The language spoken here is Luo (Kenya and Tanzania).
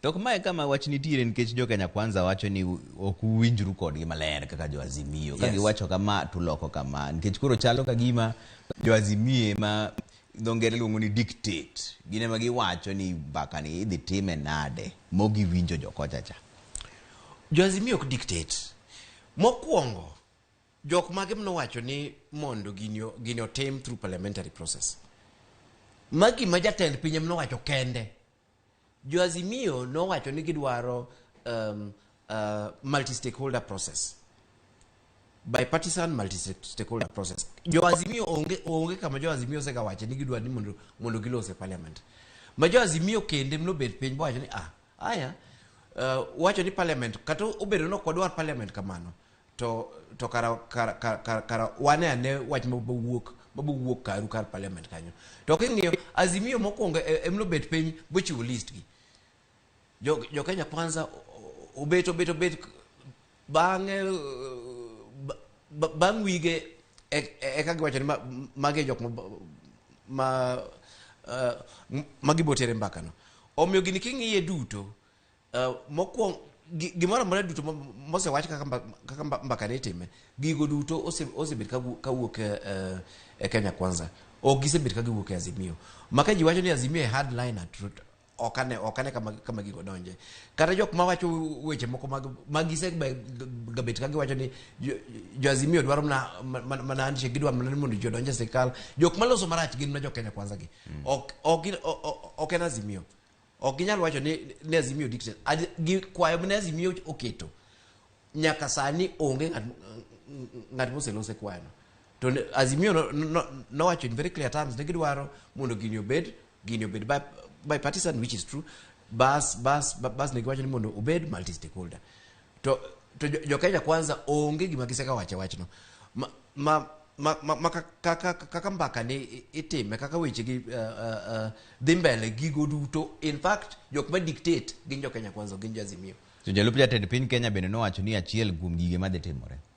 To ok mae kama wach nitiere nikech jo Kenya Kwanza wacho ni ok uwinjru kodgi maler kaka jo Azimio. Ka giwacho kama tuloko kama nikech koro chalo ka gima jo Azimio ema dho ngere luongo ni dictate. Gin ema giwacho ni mbaka ni idhi time nade mogiwinjo jokocha cha. Jo Azimio ok dictate. Mokwongo, jok mage manowacho ni mondo gini, gini otim through parliamentary process. Ma gima jatend piny ema nowacho kende. Jo Azimio nowacho ni gidwaro multi-stakeholder process. Bipartisan multi-stakeholder process. Jo Azimio onge kama jo Azimio osegawache ni gidwaro ni mondo gilos e parliament. Ma jo Azimio kende nobet piny bowacho ni aya wacho ni parliament kata obedo ni ok wadwar parliament kamano to kara wane ane wach mabowuok karu kar parliament kanyo. To king'iyo Azimio mokwongo em nobet piny bochiwo list gi. Jo Kenya Kwanza obet bang'e bang' wige eka giwacho ni magi e jok ma gibotere mbaka no. Omiyo gini king'iye duto mokwongo gimoro amora duto mosewach kaka mbaka ne itime, gigo duto osebet kawuok e Kenya Kwanza, ok gisebet ka giwuok e Azimio. Ma ka ji wacho ni Azimio e hardliner, ok ane kama gigo donje. Kata jok mawacho weche moko mag gisegabet ka giwacho ni jo Azimio dwaro mana handshake, gidwaro mana ni mondo ji odonj e sirikal. Jok maloso marach gin mana jo Kenya Kwanza gi. Ok en Azimio. Ok ginyal wacho ni Azimio dictate. Gi kwayo mane Azimio oketo nyaka sani onge ng'at moselose kwayono. To Azimio nowacho in very clear terms ni gidwaro mondo gini obed bipartisan, which is true. Bas ne giwacho ni mondo obed multi stakeholder. To jo Kenya Kwanza onge gima gisega wacho e wachno. Ma kaka mbaka ni itime, kaka weche gi dhi mbele, gigo duto, in fact, jok ma dictate gin jo Kenya Kwanza, gin jo Azimio. To jalup jatend piny Kenya bende nowacho ni achiel kuom gige madhi timore.